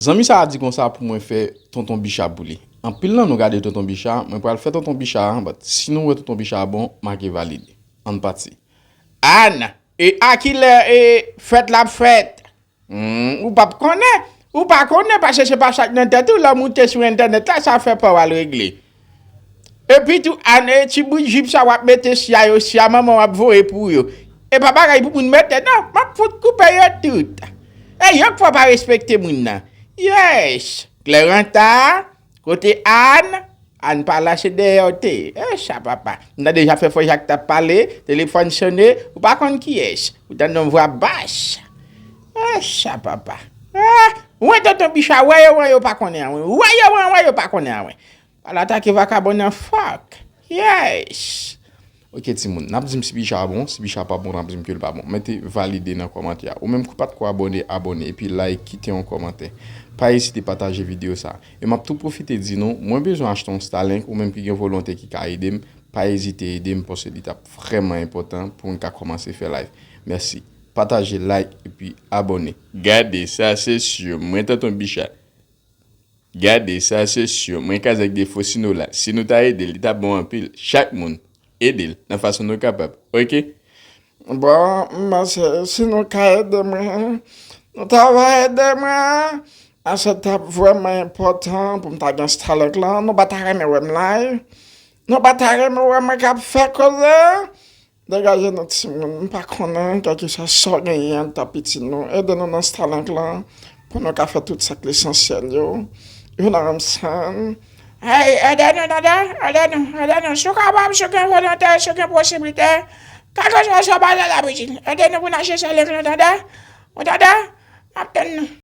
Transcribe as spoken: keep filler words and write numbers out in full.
Zanmi sa a di konsa pou mwen fè Tonton Bicha pou li. Anpil nan nou gade Tonton Bicha, mwen pral fè Tonton Bicha a, but si nou wè Tonton Bicha a bon, make valide. Ann pati. Ann, e a kilè e fèt la ap fèt? Hmm, ou p ap konnen. Ou pa konnen, paske se pa sa k nan tèt ou, lè w moute sou entènèt la, sa fè pa w al regle. Epi tou, Ann, e ti bout jip sa w ap mete sya yo, sya manman w ap voye pou yo. E pa bagay pou moun mete, non, m ap fout koupe yo tout. E yo k fò pa respekte moun nan. Yes! Klè Ranta, kote Ann? Ann pa la, se dèyè w te ye. Echa papa. M tande Jafè Fò Jak t ap pale, telefòn sone, ou pa konn kiyès. Ou tande yon vwa bas. Echa papa. Ah, wen Tonton Bicha, wè yo, wen yo pa konnen anwen. Wè yo, wen, wen yo pa konnen anwen. Al atake vakabon nan, fuck. Yes. Ok timoun, n ap di m si Bicha bon, si Bicha pa bon, n ap di m ke l pa bon. Mete valide nan kòmantè a. Ou menm ki pa t ko abòne, abòne, epi like, kite yon kòmantè. Pa ezite pataje videyo sa. E m ap tou pwofite di nou, mwen bezwen achte yon Starlink, ou menm ki gen volonte ki ka ede m, pa ezite ede m, paske li t ap vrèman enpòtan pou m ka kòmanse fè live. Mèsi. Pataje, like, epi abòne. Gade sa, se si mwen Tonton Bicha. Gade sa, se si mwen kazèk de Fosino la. Si nou ta ede l, li t ap bon anpil. Chak moun, ede l nan fason nou kapab. Ok? Bon, m panse si nou ka ede mwen, nou ta va ede mwen. Paske t ap vrèman enpòtan pou m ta gen Starlink lan. Nou pa ta renmen wè m live. Nou pa ta renmen wè mwen k ap fè koze. Degaje nou timoun, m pa konnen kèlkeswa sa w genyen an tan piti nou. Ede nou nan Starlink lan pou nou ka fè tout sa k lesansyèl yo. You know what I'm saying? Hey, ede nou, tande? Ede nou, ede nou. Si w kapab, si w gen volonte, si w gen posiblite, kèlkeswa sa w pa la la, pitit. Ede nou pou n achte Starlink lan, tande? Ou tande? M ap tann nou.